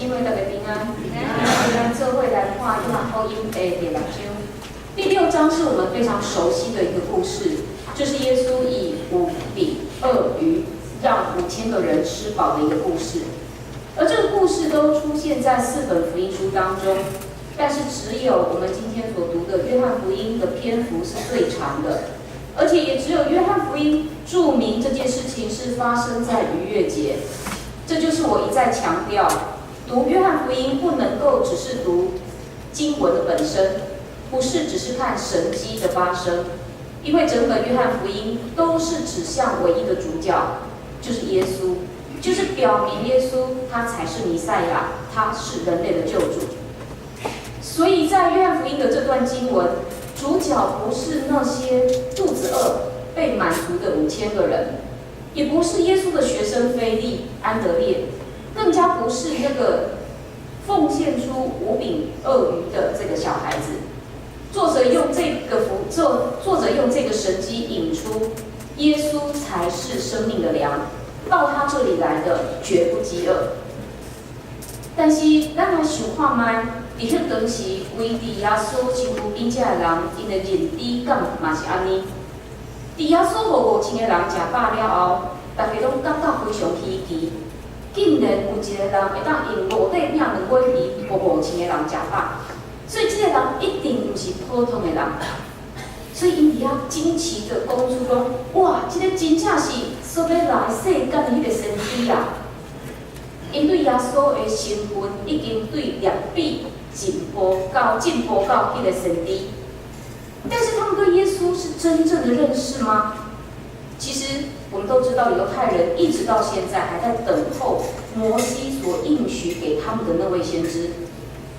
姊妹，大家平安。咱做伙來看約翰福音的第六章。第六章是我們非常熟悉的一個故事，就是耶穌以五餅二魚讓5000個人吃飽的一個故事。而這個故事都出現在四本福音書當中，但是只有我們今天所讀的約翰福音的篇幅是最長的，而且也只有約翰福音註明這件事情是發生在逾越節。這就是我一再強調，讀約翰福音不能夠只是讀經文的本身，不是只是看神蹟的發生，因為整本約翰福音都是指向唯一的主角，就是耶穌，就是表明耶穌他才是彌賽亞，他是人類的救主。所以在約翰福音的這段經文，主角不是那些肚子餓被滿足的5000個人，也不是耶穌的學生腓力、安德烈，更加不是那個奉獻出五餅二魚的這個小孩子。作者用這個神蹟引出耶穌才是生命的糧，到他這裡來的絕不飢餓。但是咱來想看覓，佇彼當時圍佇耶穌身軀邊遮的人，𪜶的認知敢嘛是按呢？佇耶穌予5000個人食飽了後，大家攏感覺非常稀奇，竟然有一個人會當用五塊餅兩尾魚，予五千個人食飽，所以這個人一定毋是普通的人。所以𪜶佇遐驚奇的講出講：哇，這個真正是所欲來世間的彼個先知啊！𪜶對耶穌的身份已經對辣彼進步到彼個先知。但是他們對耶穌是真正的認識嗎？其實我們都知道，猶太人一直到現在還在等候摩西所應許給他們的那位先知。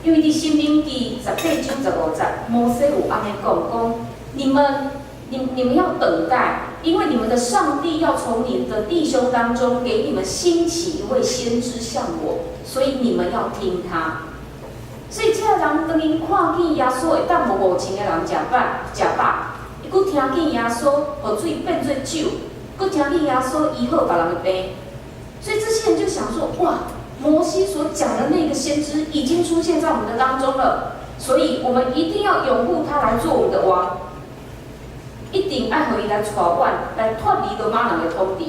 因為佇申命記18章15節，摩西有按呢講講：你們要等待，因為你們的上帝要從你的弟兄當中給你們興起一位先知像我，所以你們要聽他。所以這个人當𪜶看見耶穌會當予5000個人食飽，食飽，伊閣聽見耶穌予水變做酒，閣聽見耶穌醫好別人的病，所以這些人就想說：哇，摩西所講的那個先知已經出現在我們的當中了，所以我們一定要擁護他來做我們的王，一定愛予伊來帶阮，來脫離羅馬人的統治。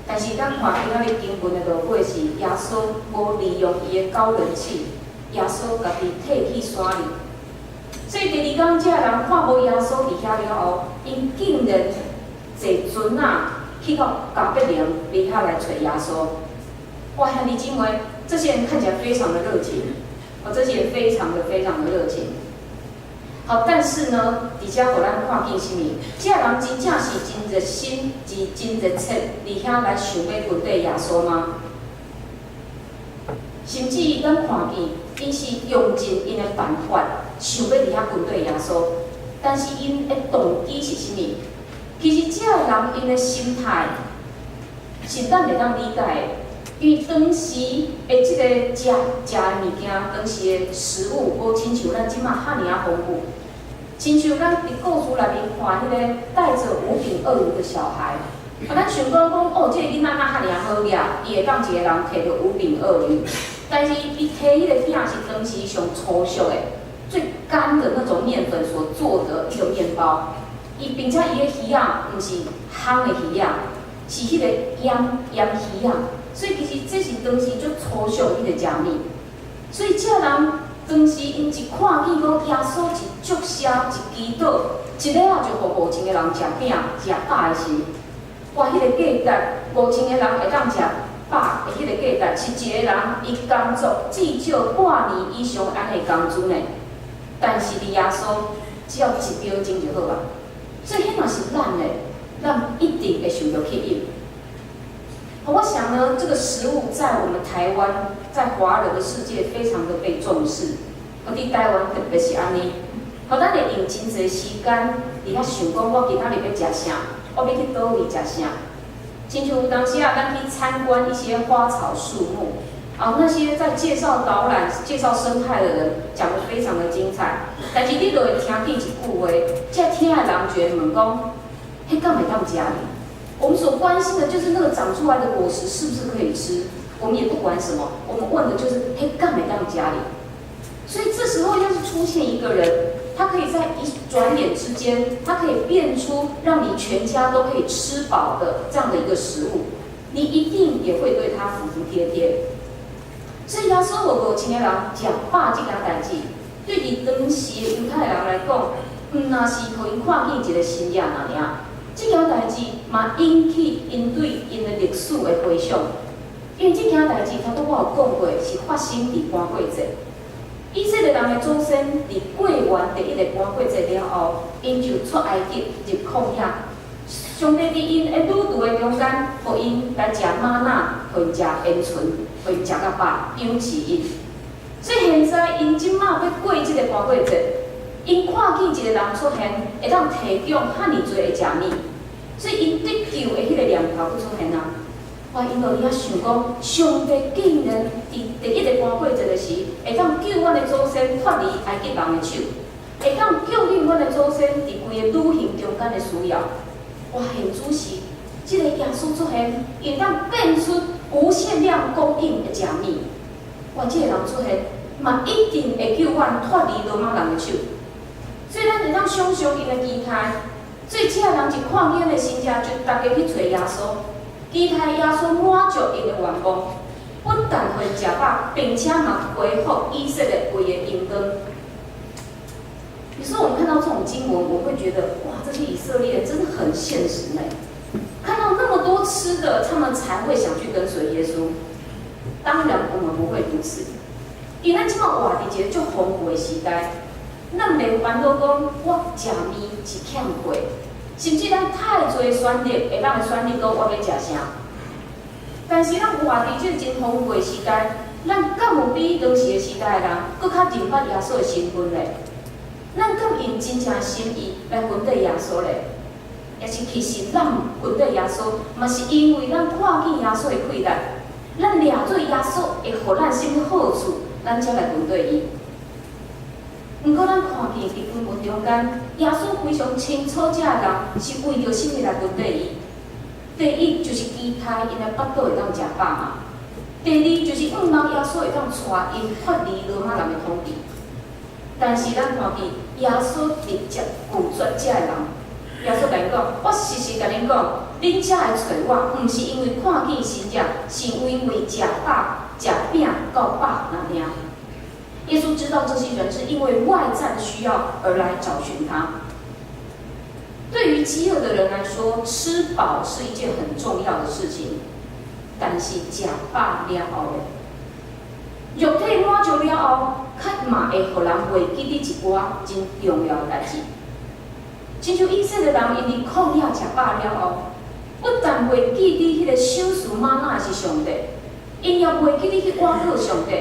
但是咱看今仔日經文的落尾是耶穌無利用伊的高人氣。耶穌家己退去山裡，所以第二工，這个人看無耶穌佇遐了後，𪜶竟然坐船仔去到迦百農，佇遐來揣耶穌。哇，兄弟姊妹，這些人看起來非常的熱情，哦，這些人非常的非常的熱情。好，但是呢，佇遮予咱看見啥物？這个人真正是真熱心、是真熱切，佇遐來想欲跟綴耶穌嗎？甚至咱看見，𪜶是用盡𪜶的辦法，想欲佇遐跟綴耶穌，但是𪜶的動機是啥物？其實這个人𪜶的心態是咱會當理解的，因為當時的這个食食的物件，當時的食物無親像咱這馬遐爾仔豐富，親像咱佇故事內面看彼個帶著五餅二魚的小孩。啊，咱想講講哦，這个囡仔哪遐爾好額，伊會當一個人提著五餅二魚，但是伊提彼個餅是當時上粗俗的、最乾的那種麵粉所做的一個麵包。伊並且伊的魚仔毋是烘的魚仔，是彼個醃醃魚仔，所以其實這是當時足粗俗的彼個食物。所以這个人當時𪜶一看見講耶穌一祝謝一祈禱，一下仔就予五千個人食餅食飽的時，哇！彼個價值五千個人會當食飽的彼個價值，是一個人伊工作至少半年以上按呢工資呢。但是佇耶穌只要一秒鐘就好啊。所以彼若是咱的，咱一定會受著吸引。我想呢，這個食物在我們台灣，在華人的世界非常的被重視。我佇台灣特別是按呢，好，咱會用真濟時間佇遐想講，我今仔日欲食啥，我欲去佗位食啥。親像有當時啊，咱去參觀一些花草樹木，啊，那些在介紹導覽、介紹生態的人講得非常的精彩。但是你就會聽見一句話，這聽的人就會問講，彼敢會當食呢？我們所關心的就是那個長出來的果實是不是可以吃？我們也不管什麼，我們問的就是彼敢會當食哩。所以這時候要是出現一個人，他可以在一轉眼之間，他可以變出讓你全家都可以吃飽的這樣的一個食物，你一定也會對他服服帖帖。所以耶穌予5000個人食飽這件代誌，對佇當時的猶太人來講，毋若是予𪜶看見一個神跡爾爾，這件代誌嘛引起𪜶對𪜶的歷史的回想。因為這件代誌，頭拄我有講過，是發生佇逾越節。以色列人的祖先佇過完第一个逾越節了後，𪜶就出埃及入曠野。上帝佇𪜶的旅途的中間，予𪜶來食嗎哪，予𪜶食煙蓳，予𪜶食甲飽，養飼𪜶。所以現在𪜶這馬欲過這個逾越節，𪜶看見一個人出現，會當提供遐爾濟的食物，所以𪜶得救的彼個念頭閣出現啊！哇！𪜶就佇遐想講，上帝竟然佇第一個逾越節的時，會當救阮的祖先脫離埃及人的手，會當供應阮的祖先佇規个旅行中間的需要。哇！現此時，這個耶穌出現，會當變出無限量供應的食物。哇！這個人出現，嘛一定會救阮脫離羅馬人的手。所以咱會當想象𪜶的期待。所以這个人一看見的神跡，就逐家去揣耶穌，期待耶穌滿足𪜶的願望，不但會食飽，並且嘛恢復以色列規個榮光。有時候我們看到這種經文，我會覺得哇，這些以色列真的很現實呢。看到那麼多吃的，他們才會想去跟隨耶穌。當然，我們不會如此。因為咱這馬活佇一個足豐富的時代，咱袂煩惱講我食麵是欠過，甚至咱太濟選擇，會當選擇講我欲食啥。但是咱活佇這個真豐富的時代，咱敢有比當時的時代的人，閣較認捌耶穌的身份咧？咱敢用真正心意來跟綴耶穌咧？抑是其實咱跟綴耶穌，嘛是因為咱看見耶穌的氣力，咱掠做耶穌會予咱啥物好處，咱才來跟綴伊。毋過咱看見佇經文中間，耶穌非常清楚，這个人是為著啥物來跟綴伊。第一就是期待𪜶的腹肚會當食飽嘛。第二就是向望耶穌會當帶𪜶脫離羅馬人的統治。但是咱看見耶穌直接拒絕這个人。耶穌共𪜶講：我實實共恁講，恁遮來揣我，毋是因為看見神跡，是因為食飽、食餅夠飽爾爾。耶穌知道這些人是因為外在的需要而來找尋他。對於飢餓的人來說，吃飽是一件很重要的事情。但是食飽了後咧，肉體滿足了後，較嘛會予人袂記得一寡真重要的代誌。親像以色列人，𪜶佇曠野食飽了後，不但袂記得彼個賞賜嗎哪的是上帝，𪜶也袂記得去倚靠上帝，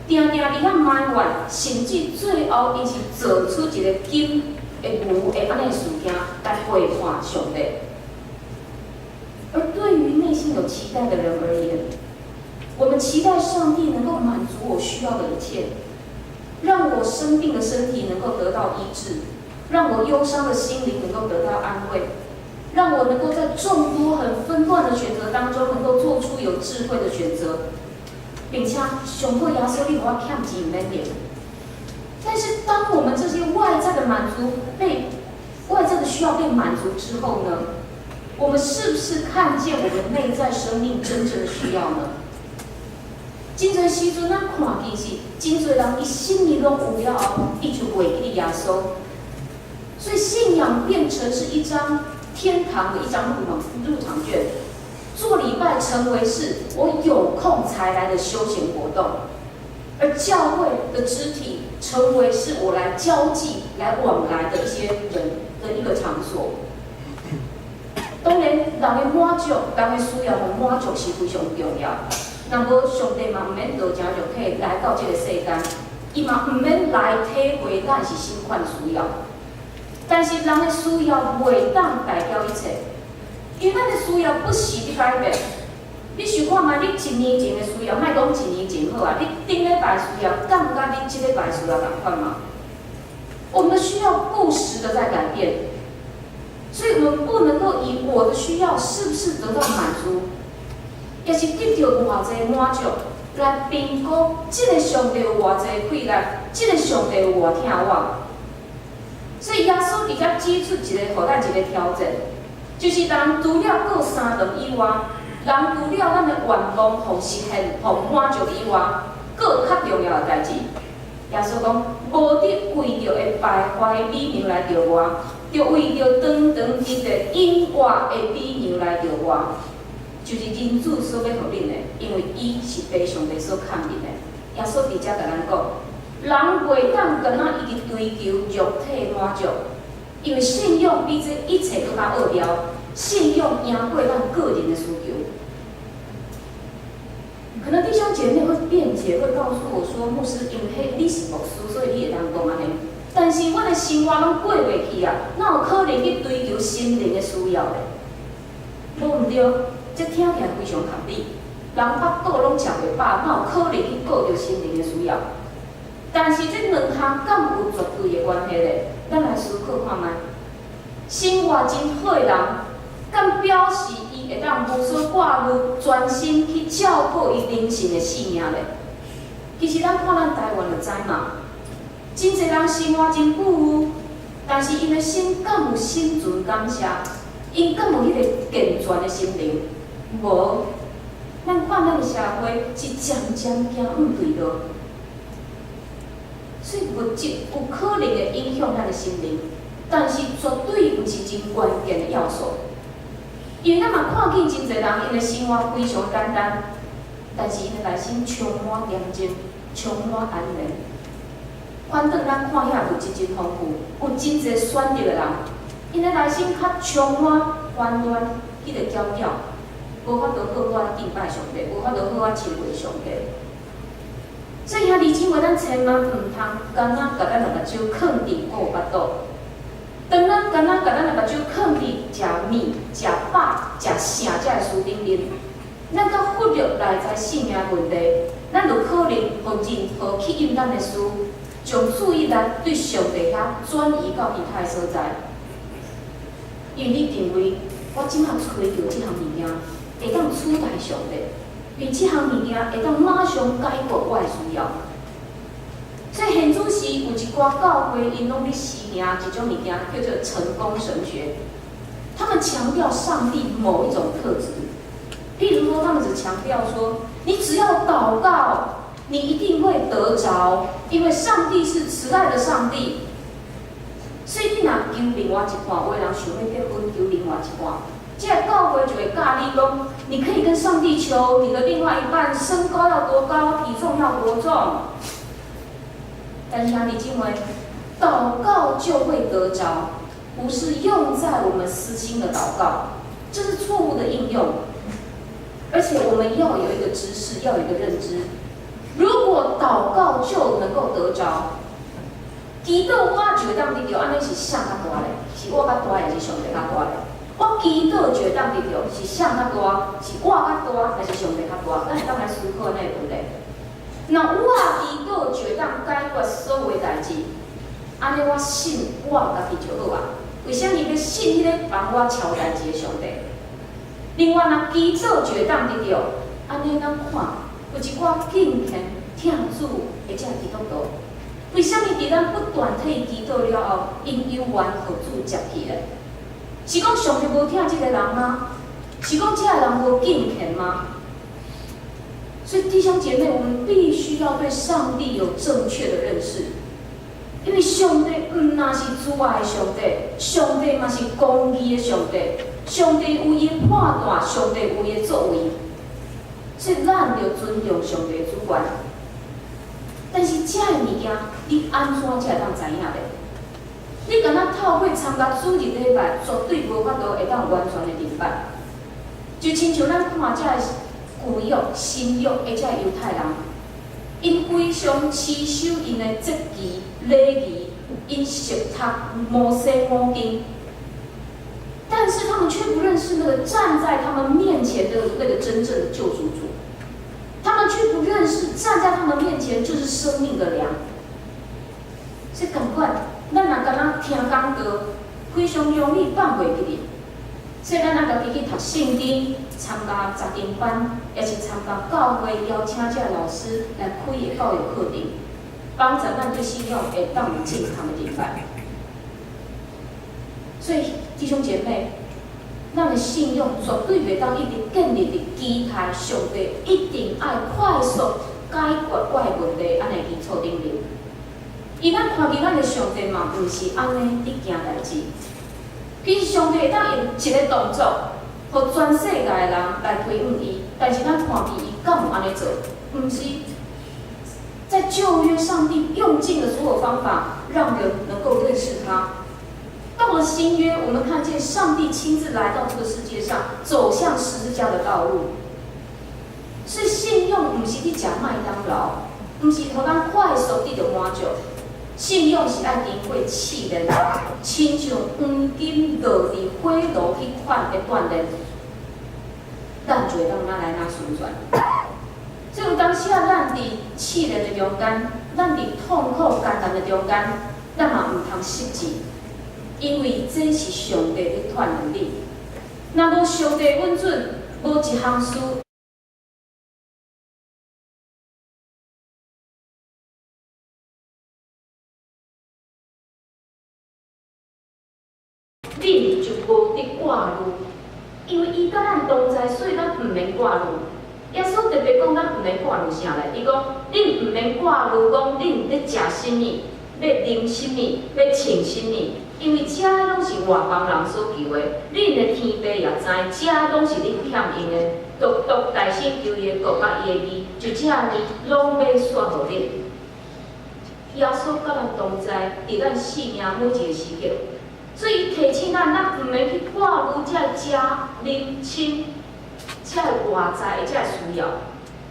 定定佇遐埋怨，甚至最後𪜶是做出一個金的牛的按呢事件來背叛上帝。而對於內心有期待的人而言，我們期待上帝能夠滿足我需要的一切，讓我生病的身體能夠得到醫治，讓我憂傷的心靈能夠得到安慰，讓我能夠在眾多很紛亂的選擇當中，能夠做出有智慧的選擇，並且上好耶穌，你予我欠錢毋免還。但是，當我們這些外在的滿足被外在的需要被滿足之後呢？我們是不是看見我們內在生命真正的需要呢？真濟時陣，咱看見是真濟人，伊啥物攏有了後，伊就袂記得耶穌。所以信仰變成是一張天堂的一張入場券，做禮拜成為是我有空才來的休閒活動，而教會的肢體成為是我來交際、來往來的一些人的一個場所。當然，人的滿足、人的需要予滿足是非常重要。若無上帝嘛，毋免道成肉體來到這個世間，伊嘛毋免來體會咱是啥款需要。但是人的需要袂當代表一切，因為咱的需要不時佇改變。你想看覓，你一年前的需要，莫講一年前好啊，你頂禮拜需要，敢佮你這禮拜需要仝款嗎？我們的需要不時的在改變，所以我們不能夠以我的需要是不是得到滿足，也是得著偌濟滿足，來評估這个上帝有偌濟氣力，這个上帝有偌疼我。所以耶穌佇遮指出一个，予咱一个挑戰，就是人除了顧三頓以外，人除了咱的願望予實現、予滿足以外，閣較重要的代誌。耶穌講，無得為著會敗壞的米糧來著我，著為著長長久久永活的米糧來著我，就是人子所欲予恁的，因為伊是父上帝所遣的。耶穌佇遮共咱講，人袂當干焦一直追求肉體滿足，因為信仰比這一切閣較奧妙，信仰贏過咱個人的需求。可能弟兄姐妹會辯解，會告訴我說：“牧師，因為彼你是牧師，所以你會當講按呢。但是阮的生活攏過袂去啊，哪有可能去追求心靈的需要咧？無毋對，這聽起來非常合理。人腹肚攏食袂飽，哪有可能去顧著心靈的需要？但是這兩項敢有絕對的關係咧？咱來思考看覓。生活真好的人，敢表示伊會當無所掛慮，專心去照顧伊靈性的性命咧？其實咱看咱台灣就知嘛，真濟人生活真富裕，但是𪜶的心敢有心存感謝？𪜶敢有彼個健全的心靈？無。咱看咱的社會是漸漸行毋對路，所以物質有可能會影響咱的心靈，但是絕對毋是真關鍵的要素。因為咱嘛看見真濟人，𪜶的生活非常簡單，但是𪜶的內心充滿恬靜，充滿安寧。反轉咱看遐物質真豐富，有真濟選擇的人，𪜶的內心較充滿煩亂，彼个攪攪，無法度好好仔敬拜上帝，無法度好好仔親近上帝。所以兄弟姊妹，咱千萬毋通干焦共咱的目睭囥佇顧腹肚。當咱干焦共咱的目睭囥佇食麵、食飽、食剩這个事頂面，咱閣忽略內在性命問題，咱就可能予任何吸引咱的事，將注意力對上帝遐轉移到其他的所在。因為你認為我這馬揣著這項物件會當取代上帝，因為這項物件會當馬上解決我的需要。所以現此時有一寡教會，𪜶攏咧實行一種物件，叫做成功神學。他們強調上帝某一種特質，譬如說，他們只強調說，你只要禱告，你一定會得著，因為上帝是慈愛的上帝。所以你若求另外一半，有的人想欲結婚，求另外一半，這个教會就會教你講，你可以跟上帝求你的另外一半身高要多高，體重要多重。但是兄弟姊妹，禱告就會得著，不是用在我們私心的禱告，這是錯誤的應用。而且我們要有一個知識，要有一個認知。如果禱告就能夠得著，祈禱我就會當得著，按呢是誰較大咧？是我較大，還是上帝較大咧？我祈禱就會當得著，是誰較大？是我較大，還是上帝較大？咱會當來思考這個問題。若我祈禱就會當解決所有代誌，按呢我信我家己就好啊。為啥物欲信彼个幫我喬代誌的上帝？另外，若祈禱就會當得著，按呢咱看有一寡敬虔疼主的這基督徒，為啥物佇咱不斷替伊祈禱了後，𪜶猶原予主接去咧？是講上帝無疼這个人嗎？是講這个人無敬虔嗎？所以弟兄姐妹，我們必須要對上帝有正確的認識，因為上帝毋但是慈愛的上帝，上帝嘛是公義的上帝，上帝有伊的判斷，上帝有伊的作為，所以咱著尊重上帝的主權。但是這个物件，你按怎才會當知影咧？你敢若透過參加主日禮拜，絕對無法度會當完全的明白。就親像咱看這个舊約、新約的這个猶太人，𪜶非常持守𪜶的節期禮儀，𪜶熟讀摩西五經，但是他們卻不認識那個站在他們面前的那個真正的救贖主，他們卻不認識站在他們面前就是生命的糧。所以仝款，咱若敢若聽講道，非常容易放袂記哩。所以咱愛家己去讀聖經，參加查經班，抑是參加教會邀請這老師來開的教育課程，幫助咱對信仰會當有正確的認識。所以弟兄姐妹，咱的信仰絕對袂當一直建立佇期待上帝一定愛快速解決我的問題，按呢基礎頂面。伊咱看見咱的上帝嘛，毋是按呢佇行代誌。其實上帝會當用一个動作，予全世界的人來歸向伊，但是咱看見伊敢有按呢做？毋是。在舊約，上帝用盡了所有方法，讓人能夠認識他。到了新約，我們看見上帝親自來到這個世界上，走向十字架的道路。所以信仰毋是去食麥當勞，毋是予咱快速得著滿足。信仰是愛經過試煉，親像黃金落佇火爐彼款的鍛鍊，咱就會當哪來哪順轉。所以有當時啊，咱佇試煉的中間，咱佇痛苦艱難的中間，咱嘛毋通失志，因為這是上帝咧鍛鍊你。若無上帝允准，無一項事。恁就無得掛慮，因為伊佮咱同在，所以咱毋免掛慮。耶穌特別講，咱毋免掛慮啥咧？伊講，恁毋免掛慮，講恁咧食啥物，欲啉啥物，欲穿啥物，因為這攏是外邦人所求的。恁的天父也知，這攏是恁欠用的。獨獨大先求伊的國佮伊的義，就這爾攏欲煞予恁。耶穌佮咱同在，佇咱生命每一个時刻。所以伊提醒咱，咱毋免去掛慮這食、啉、穿，這外在的這需要，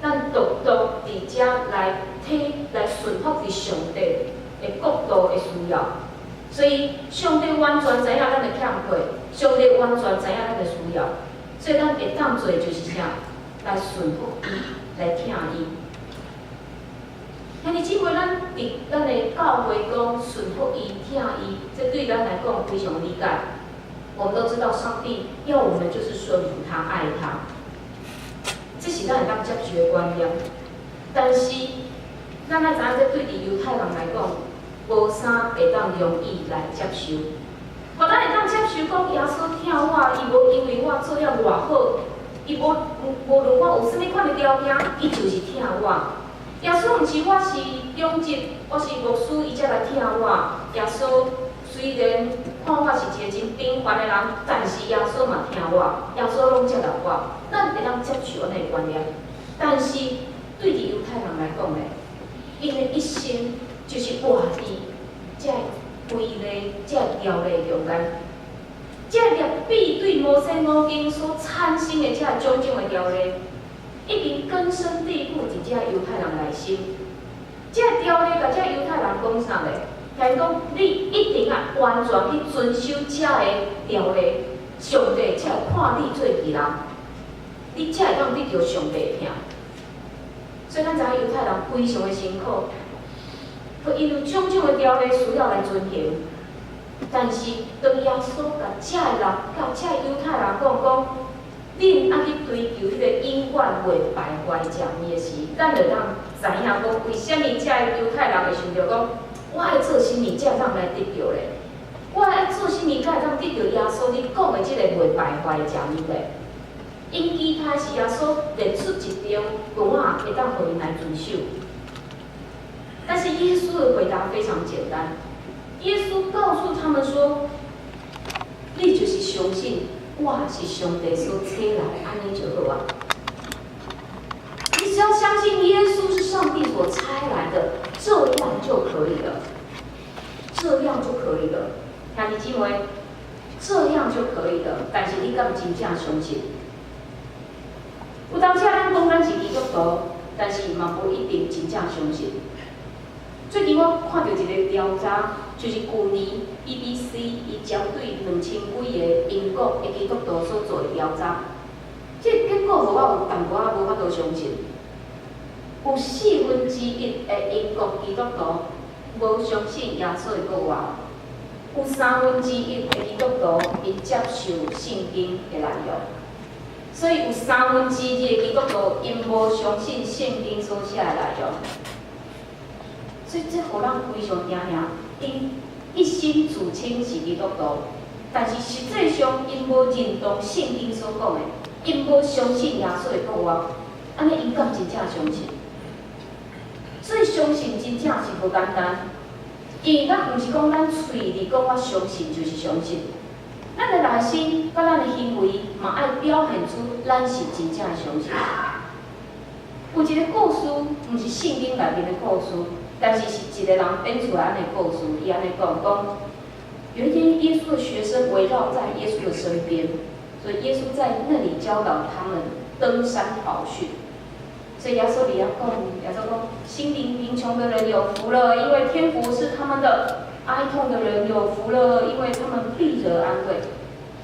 咱獨獨佇遮來體來順服佇上帝的國度的需要。所以上帝完全知影咱的欠缺，上帝完全知影咱的需要，所以咱會當做的就是啥？來順服伊，來疼伊。兄弟姊妹，咱佇咱的教會講順服伊、疼伊，這對咱來講非常理解。我們都知道，上帝要我們就是順服他、愛他，這是咱會當接受的觀念。但是，咱愛知影，這對佇猶太人來講，無啥會當容易來接受。予咱會當接受講耶穌疼我，伊無因為我做了偌好，伊無無論我有啥物款的條件，伊就是疼我。耶穌毋是我是長執，我是牧師，伊才來疼我。耶穌雖然看我是一個真平凡的人，但是耶穌嘛疼我，耶穌攏接納我。咱會當接受按呢觀念，但是對佇猶太人來講咧，𪜶的一生就是活佇這個規例、這個條例中間，這個律法對摩西五經所產生的這種種的條例，已經根深蒂固佇這猶太人內心。這個條例共這猶太人講啥咧？聽講你一定愛完全去遵守這个條例，上帝才會看你做義人，你才會當得著上帝疼。所以咱知影猶太人非常的辛苦，𪜶有種種的條例需要來遵行。但是當耶穌共這个人、共這个猶太人講講，恁愛去追求彼個永遠袂敗壞的食物的時，咱就當知影講，為啥物這个猶太人會想著講，我愛做啥物才會當來得著咧？我愛做啥物才會當得著耶穌你講的這个袂敗壞的食物咧？𪜶期待是耶穌列出一張單仔，會當予𪜶來遵守。但是耶穌的回答非常簡單，耶穌告訴他們說：“你就是相信我是上帝所差來，按呢就好啊。你只要相信耶穌是上帝所差來的，這樣就可以了，這樣就可以了。兄弟姊妹，這樣就可以了。但是你敢有真正相信？有當時咱講咱是基督徒，但是嘛無一定真正相信。最近我看著一个調查，就是舊年 BBC 伊針對2000幾个英國的基督徒所做的調查，這个結果予我有淡薄仔無法度相信。有1/4的英國基督徒無相信耶穌的復活。有三分之一的基督徒𪜶接受聖經的內容，所以有三分之二的基督徒𪜶無相信聖經所寫的內容，所以這予咱非常驚嚇。𪜶一心自稱是基督徒，但是實際上𪜶無認同聖經所講的，𪜶無相信耶穌的復活，按呢𪜶敢真正相信？所以相信真正是無簡單，因為咱毋是講咱喙裡講我相信就是相信，咱的內心佮咱的行為嘛愛表現出咱是真正的相信。有一个故事，毋是聖經內面的故事，但是是一个人編出來按呢故事。伊按呢講講，有一天耶穌的學生圍繞在耶穌的身邊，所以耶穌在那裡教導他們登山寶訓。所以耶穌佇遐講，耶穌講：心靈貧窮的人有福了，因為天國是他們的；哀痛的人有福了，因為他們必得安慰。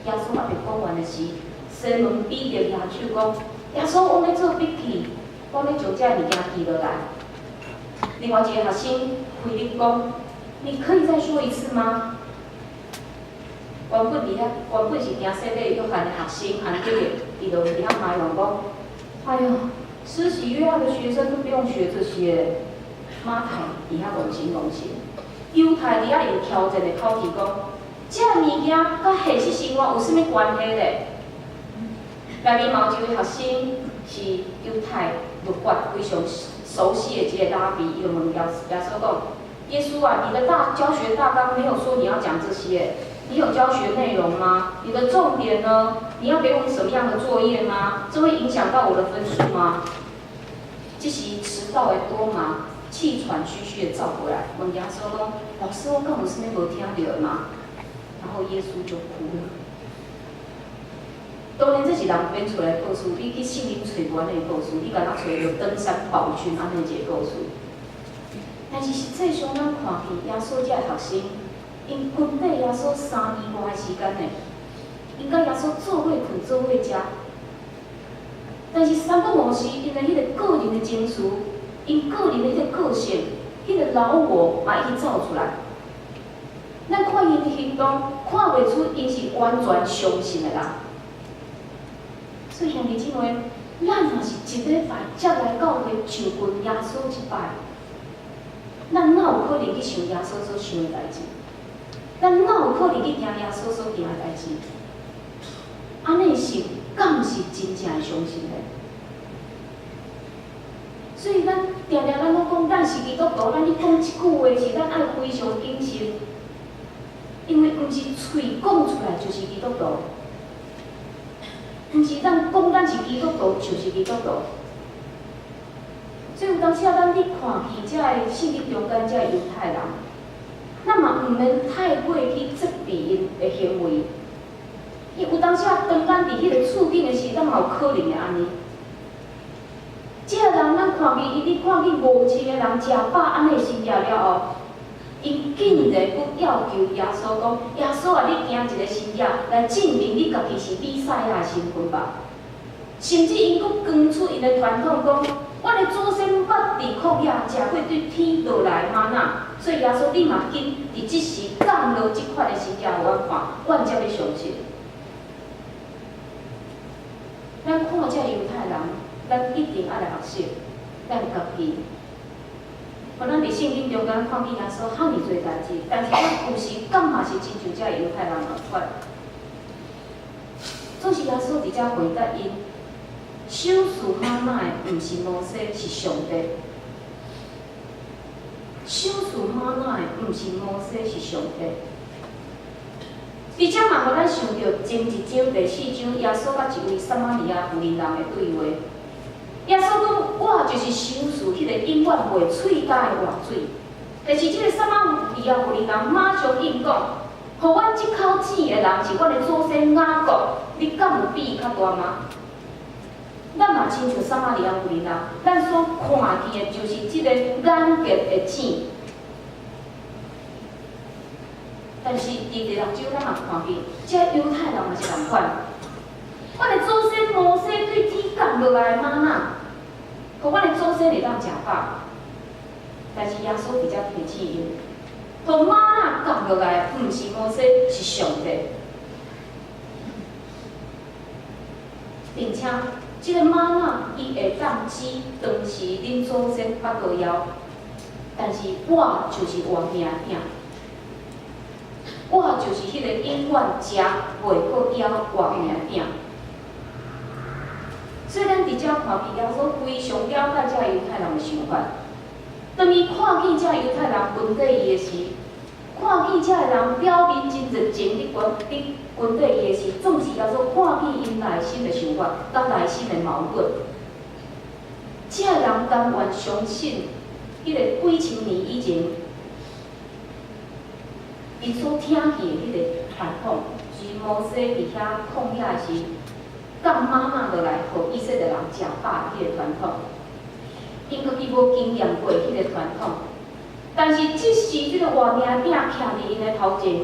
耶穌猶未講完的時，西門彼得舉手講：耶穌，我欲做筆記，我欲將這个物件記落來。另外一个學生腓力講：你可以再說一次嗎？原本佇遐，原本是行洗禮約翰的學生安德烈，伊就佇遐埋怨講：哎喲，施洗約翰的學生都不用學這些。馬太佇遐戇神戇神，猶太佇遐用挑戰的口氣講：這物件佮現實生活有啥物關係咧？內面嘛有一位學生是猶太律法非常熟悉的一个拉比，伊就問耶穌講：耶穌啊，你的大教學大綱沒有說你要講這些，你有教學內容嗎？你的重點呢？你要給我們什麼樣的作業嗎？這會影響到我的分數嗎？這時遲到的多馬氣喘吁吁的走過來，問耶穌講：老師，我敢有啥物無聽著的嗎？然後耶穌就哭了。當然這是人編出來的故事，你去聖經揣無按呢故事，你敢若揣著登山寶訓按呢一个故事。但是實際上，咱看見耶穌這个學生，𪜶跟綴耶穌3年外的時間呢，𪜶佮耶穌做伙睏做伙食。但是三不五時，𪜶的彼个個人的情緒，𪜶個人的彼个個性，彼个老我嘛一直走出來。咱看𪜶的行動，看袂出𪜶是完全相信的人。所以兄弟姊妹，咱若是一禮拜才來教會就近耶穌一擺，咱哪有可能去想耶穌所想的代誌？咱哪有可能去行耶穌所行的代誌？按呢是敢是真正的相信的？所以咱定定咱攏講，咱是基督徒，咱咧講這句話時，咱愛非常謹慎，因為毋是喙講出來就是基督徒，毋是咱講咱是基督徒就是基督徒。所以有當時啊，咱咧看見這个聖經中間這个猶太人，咱嘛毋免太過去責備𪜶的行為。伊有當時啊，當咱佇彼个處境的時，咱嘛有可能會按呢。這个人，咱看見伊，你看見5000个人食飽按呢神跡了後，𪜶竟然閣要求耶穌講：耶穌啊，你行一个神跡來證明你家己是彌賽亞的身份吧。甚至𪜶閣講出𪜶的傳統，講：阮的祖先捌佇曠野食過對天落來的嗎哪，所以耶穌你嘛緊佇這時降落這款的神跡予阮看，阮才欲相信。咱看這猶太人，咱一定愛來學習咱家己。予咱佇聖經中間看見耶穌遐爾濟代誌，但是咱有時敢嘛是親像這猶太人仝款？總是耶穌佇遮回答𪜶：賞賜嗎哪的，毋是摩西，是上帝。賞賜嗎哪的，毋是摩西，是上帝。佇遮嘛，予咱想著前一章第四章，耶穌佮一位撒瑪利亞婦人的對話。耶穌講：我就是賞賜彼个永遠袂喙乾的活水。但是這个撒瑪利亞婦人馬上應講：予阮這口井的人是阮的祖先雅各，你敢有比伊較大嗎？咱嘛親像撒瑪利亞婦人，咱所看見的就是這个眼見的井。但是佇第六章，咱嘛看見，這猶太人嘛是仝款。阮的祖先摩西對天降落來的嗎哪，予阮的祖先會當食飽。但是耶穌佇遮提醒𪜶，予嗎哪降落來，毋是摩西，是上帝。並且，這个嗎哪伊會當指當時恁祖先腹肚枵，但是我就是活命餅，我就是彼个永遠食袂閣枵活命餅。所以咱佇遮看見耶穌非常了解這猶太人的想法。當伊看見這猶太人跟綴伊的時，看見這个人表面真熱情佇跟佇跟綴伊的時，總是耶穌看見𪜶內心的想法，佮內心的矛盾。這个人甘願相信彼个幾千年以前，𪜶所聽見的彼個傳統，是摩西佇遐曠野時，降嗎哪落來，予以色列人食飽彼個傳統。𪜶家己無經驗過彼個傳統，但是這時這個活命餅徛佇𪜶的頭前，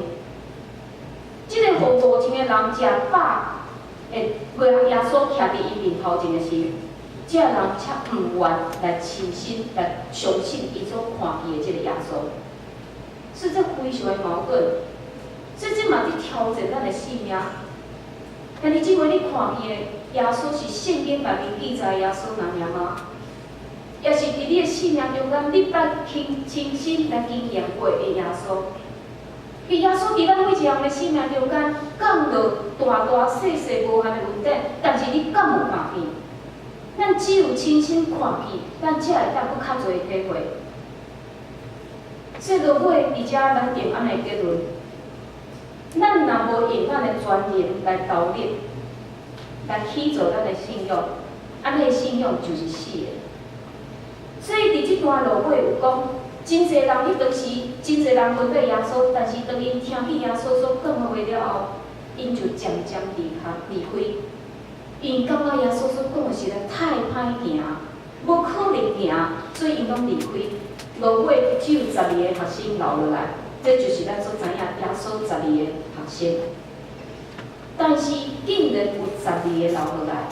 這個予5000個人食飽的耶穌徛佇𪜶面頭前的時，這个人才毋願來親身來相信伊所看見的這個耶穌，所以這非常的矛盾，所以這嘛佇挑戰咱的性命。兄弟姊妹，你看見的耶穌是聖經內面記載耶穌爾爾嗎？抑是佇你的生命中間，你捌親親身來經驗過的耶穌？耶穌佇咱每一個人的生命中間降落大大細細無限的恩典，但是你敢有看見？咱只有親身看見，咱才會當閣較濟體會。所以落尾佇遮咱定按呢結論：咱若無用咱的專仁來投入，來起造咱的信仰，按呢信仰就是死的。所以佇這段落尾有講，真濟人彼當時，真濟人跟綴耶穌，但是當𪜶聽見耶穌所講的話了後，𪜶就漸漸離開離開。𪜶感覺耶穌所講的實在太歹行，無可能行，所以𪜶攏離開。落尾只有十二个學生留落來，這就是咱所知影耶穌十二个學生。但是竟然有十二個留落來，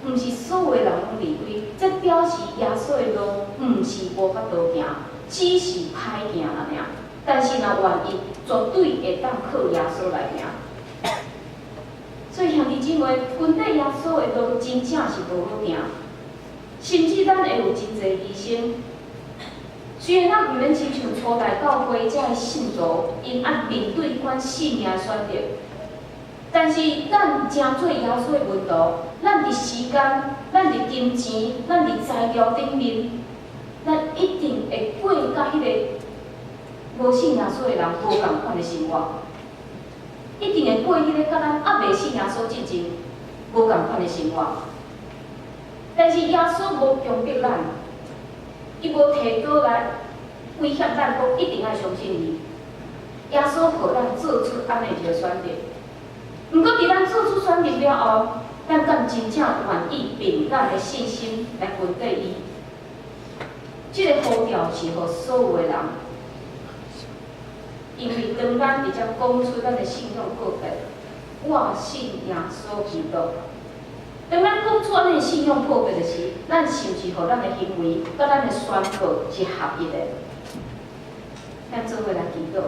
毋是所有的人攏離開，這表示耶穌的路毋是無法度行，只是歹行爾爾。但是若願意，絕對會當靠耶穌來行。所以兄弟姊妹，跟綴耶穌的路真正是無好行，甚至咱會有真濟犧牲。雖然咱毋免親像初代教會遮的信徒，𪜶愛面對彼款性命的選擇，但是咱成做耶穌的門徒，咱佇時間、咱佇金錢、咱佇材料頂面，咱一定會過佮彼个無信耶穌的人無仝款的生活，一定會過彼个佮咱猶未信耶穌之前無仝款的生活。但是耶穌無強迫咱，伊無提刀來威脅咱，講一定愛相信伊。耶穌予咱做出按呢一个選擇。毋過佇咱做出選擇了後，咱敢真正願意憑咱的信心來跟綴伊？這个呼召是予所有的人，因為當咱佇遮講出咱的信仰告白，我信耶穌基督。當咱講出按呢信仰告白的時，咱是毋是予咱的行為佮咱的宣告是合一的？咱做伙來祈禱。